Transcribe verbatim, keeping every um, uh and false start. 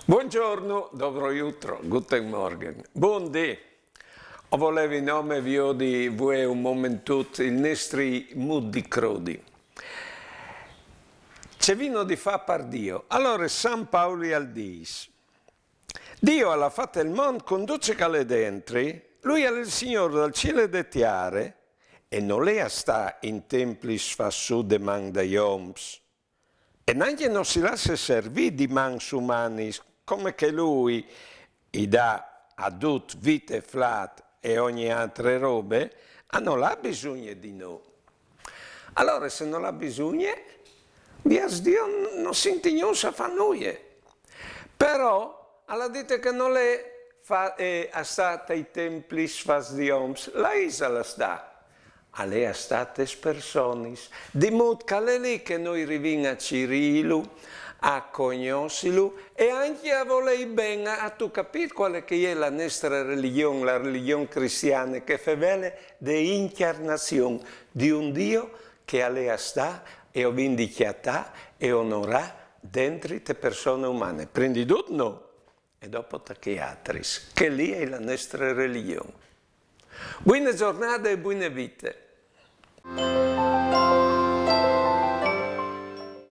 Buongiorno, dobro jutro, guten Morgen, bundì. O volevi nome viodi vuê un momentut il nestri mût di crodi. Ce vino di fâ par Dio? Alore San Pauli al dîs: Dio al à fat il mont cun dut ce che al è dentri, lui al è il Signôr dal cîl e de tiare, e no le à stâ in templis fats sù de man dai oms. E nancje no si lasse servî di mans umanis, come che lui i dà a dut vite, flât e ogni altre robe, a no à bisugne di nô. Alore, se no à bisugne, viers Dio, no sint gnûs a fâ nuie. Però al à dite che no le fa, eh, a sta tai templis fats di oms, là isal a sta. Al è a sta tes personis, di mût che al è li che nô i rivìn a cirîlu, a cognossilu e ancje a volei ben. A, âstu capît cuale che e je la nestre religjon, la religjon cristiane, che e fevele de incjarnazion di un Dio che al è a sta e o vin di cjatâ e onorâ dentri te persone umane. Prin di dut nô, e dopo ta chei altris, che li e je la nestre religjon. Buine zornade e buine vite.